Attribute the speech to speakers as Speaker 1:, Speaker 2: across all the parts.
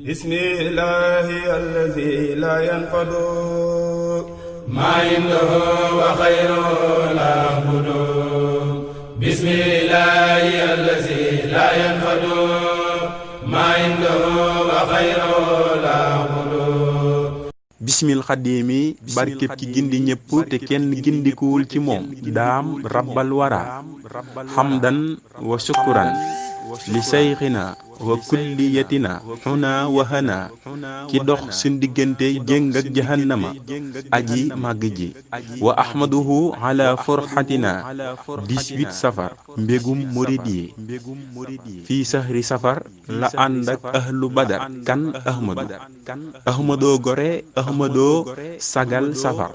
Speaker 1: bismillahi allazi la yanfadu ma indahu wa khayru la budu bismillahi allazi la yanfadu ma indahu wa khayru la budu.
Speaker 2: bismil xaddiimi barkeb ki gindi ñépp te kenn gindikuwul ci moom daam rabbal wara xamdan wa sukkuran li sayxina wa kulliyatina xuna wa hana ki dox suñ diggante jéng ak jahannama aji màgg ji wa ahmaduhu ala furxatina 18 safar mbégum murid yi fii sahri safar la ànd ak ahlu badar kan ahmadoo gore ahmadoo sagal safar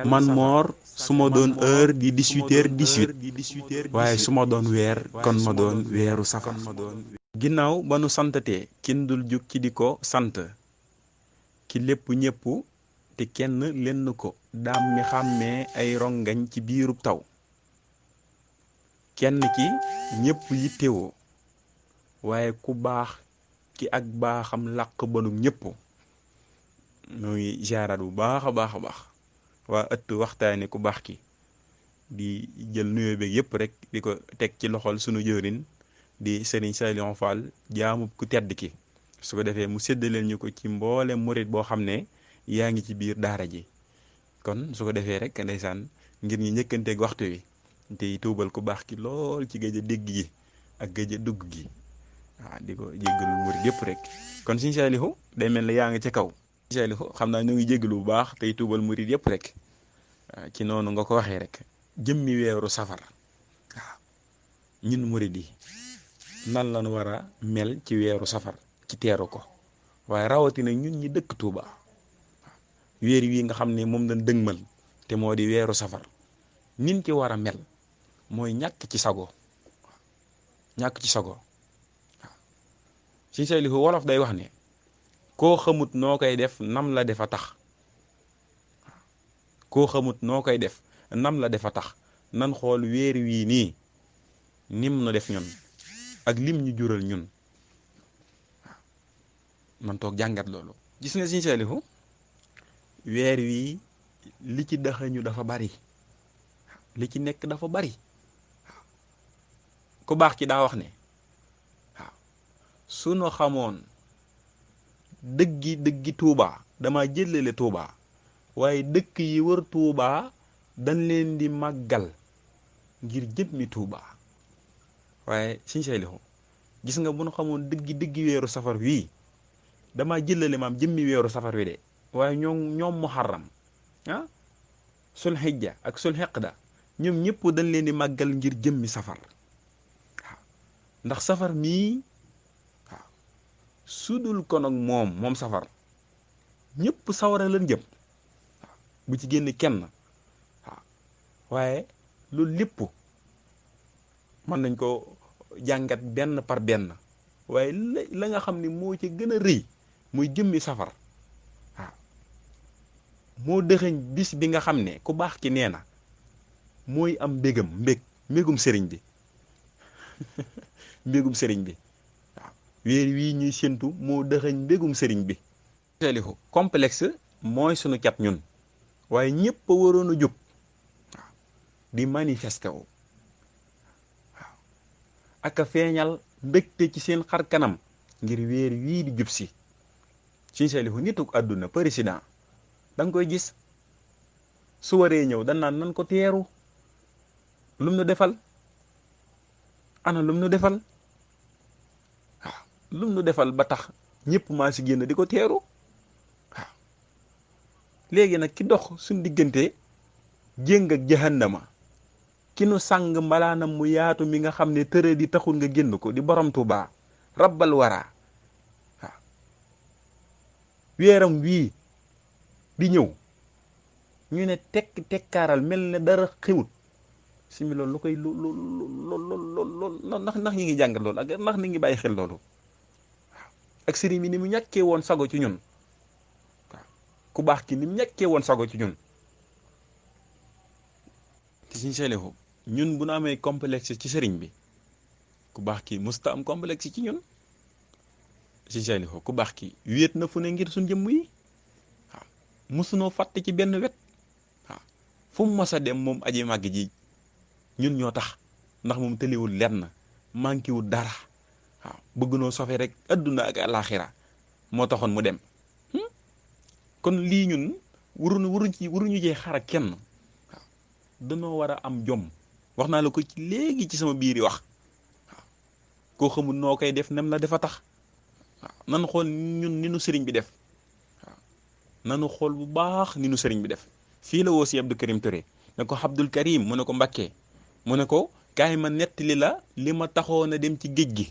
Speaker 2: man moor su ma doon heure di 18h18 waaye su ma doon weer kon ma doon weeru safar. ginnaaw ba nu santatee kin dul jug ci di ko sant ki lépp ñépp te kenn lenn ko daam mi xàmmee ay rongañ ci biirub taw kenn ki ñépp yittewoo waaye ku baax ki ak baaxam làq bonum ñépp ñoo ngi jaaraat bu baax a baax a baax waa ëtt waxtaane ku baax ki di jël nuyoo beeg yépp rek di ko teg ci loxol sunu jëwrin di Serigne Saliou Fall jaamu ku tedd ki su ko defee mu séddaleel ñu ko ci mboole murit boo xam ne yaa ngi ci biir daara ji kon su ko defee rek ndeysaan ngir ñu njëkkanteeg waxtu wi te tuubal ku baax ki lool ci géej a dégg gi ak géej a dugg gi waaw di ko jéggalu murit yépp rek kon Serigne Saliou day mel ne yaa ngi ca kaw Serigne Saliou xam naa ñu ngi jéggalu bu baax tey tuubal murit yépp rek ci noonu nga ko waxee rek jëmmi weeru safar waaw ñun murit yi nan lañu war a mel ci weeru safar ci teeru ko waaye rawatina ñun ñi dëkk Touba weer wi nga xam ne moom lañ dëgmal te moo di weeru safar nin ci war a mel mooy ñàkk ci sago waaw Sëñ Saliou wolof day wax ne koo xamut noo koy def nam la defa tax koo xamut noo koy def nam la defa tax nan xool weer wii nii nim nu def ñun ak lim ñu jural ñun waaw man toog jàngat loolu gis nga Sëñ Saliou weer wi li ci dëxañu dafa bari li ci nekk dafa bari waaw ku baax ci daa wax ne waaw su nu xamoon dëggi Touba dama jëlale Touba waaye dëkk yi wër Touba dañ leen di màggal ngir jëmmi Touba waaye Sëñ Saliou gis nga bu nu xamoon dëggi weeru safar wii dama jëlale maam jëmmi weeru safar wi de waaye ñoom muharram ah sul hijja ak sul hiqda ñoom ñëpp dañ leen di màggal ngir jëmmi safar waaw ndax safar mii waaw sudul kon ak moom safar ñëpp sawara lan jëm waaw bu ci génn kenn waaw waaye loolu lépp mën nañ ko jàngat benn par benn waaye la nga xam ne moo ci gën a rëy muy jëmmi safar waaw moo dëxëñ bis bi nga xam ne ku baax ki nee na mooy am mbégum sëriñ bi mbégum sëriñ bi waaw weer wii ñuy séntu moo dëxëñ mbégum sëriñ bi Saliou complexe mooy sunu cat ñun waaye ñëpp a waroon a jóg waaw di manifesté wu waaw ak a feeñal mbégte ci seen xar kanam ngir weer wii di jub si Sëñ Saliou nituk àdduna président da nga koy gis su waree ñëw dan naan nan ko teeru lum nu defal ana lum nu defal waaw lum nu defal ba tax ñëpp maa si génn di ko teeru waaw léegi nag ki dox suñ diggante jéng ak jahannama ki nu sàng mbalaanam mu yaatu mi nga xam ne tëre di taxul nga génn ko di borom Tuubaa rabbal wara waaw weeram wii di ñëw ñu ne tekkaaral mel ne dara xewut simi loolu lu koy lool ndax ñi ngi jàngat loolu ak ndax ni ngi bàyyi xel loolu waaw ak sëriñ bi ni mu ñàkkee woon sago ci ñun waaw ku baax ki ni mu ñàkkee woon sago ci ñun te Sëñ Saliou ñun bu nu amee complexe ci sëriñ bi ku baax ki musta am complexe ci ñun si Saliou ku baax ki wéet na fu ne ngir suñ jëmm yi waaw mosunoo fàtte ci benn wet waaw fu mu mës a dem moom aji màgg ji ñun ñoo tax ndax moom tëliwul lenn manqué wul dara waaw bëgg noo sofe rek adduna ak alaxira moo taxoon mu dem kon lii ñun waruñu jee xara kenn waaw danoo war a am jom wax naa la ko ci léegi ci sama biir yi wax waaw koo xamul noo koy def nem la defa tax waaw nanu xool ñun ni nu sëriñ bi def waaw nanu xool bu baax ni nu sëriñ bi def fii la woo si Abdou Karim Touré ne ko Abdul Karim mu ne ko Mbakke mu ne ko kaay ma nettali la li ma taxoon a dem ci géej gi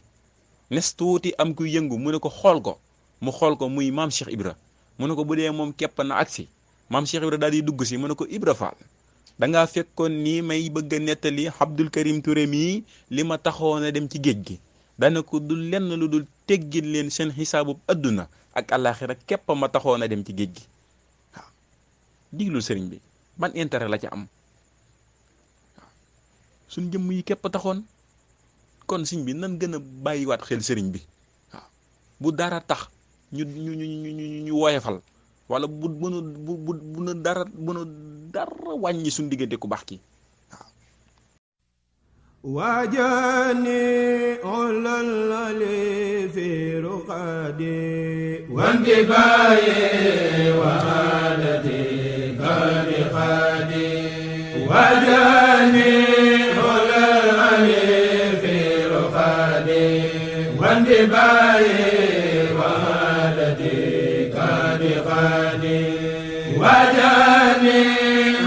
Speaker 2: nes tuuti am kuy yëngu mu ne ko xool ko mu xool ko muy maam Cheikh Ibra mu ne ko bu dee moom képp na agsi maam Cheikh Ibra daal di dugg si mu ne ko Ibra Fall dangaa fekkoon nii may bëgg a nettali Abdul Karim Touré mii li ma taxoon a dem ci géej gi dana ko du lenn lu dul teggil leen seen xisaabu adduna ak àllaaxira képp ma taxoon a dem ci géej gi waaw diglul sëriñ bi ban intérêt la ca am waaw suñ jëmm yi képp taxoon kon sëriñ bi nan gën a bàyyiwaat xel sëriñ bi waaw bu dara tax ñu woyefal wala bu nu dara wàññi suñ diggante ku baax ki
Speaker 1: واجاني على الألف رقادي وانتباهي وعادتي كالقادي واجاني على الألف رقادي وانتباهي وعادتي كالقادي واجاني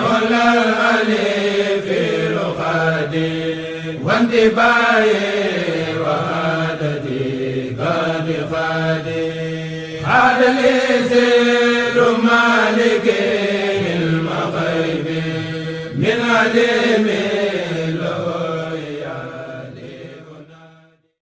Speaker 1: على الألف رقادي وانتباهي وعادتي قد خادي هذا لي سير مالك المغيب من عليم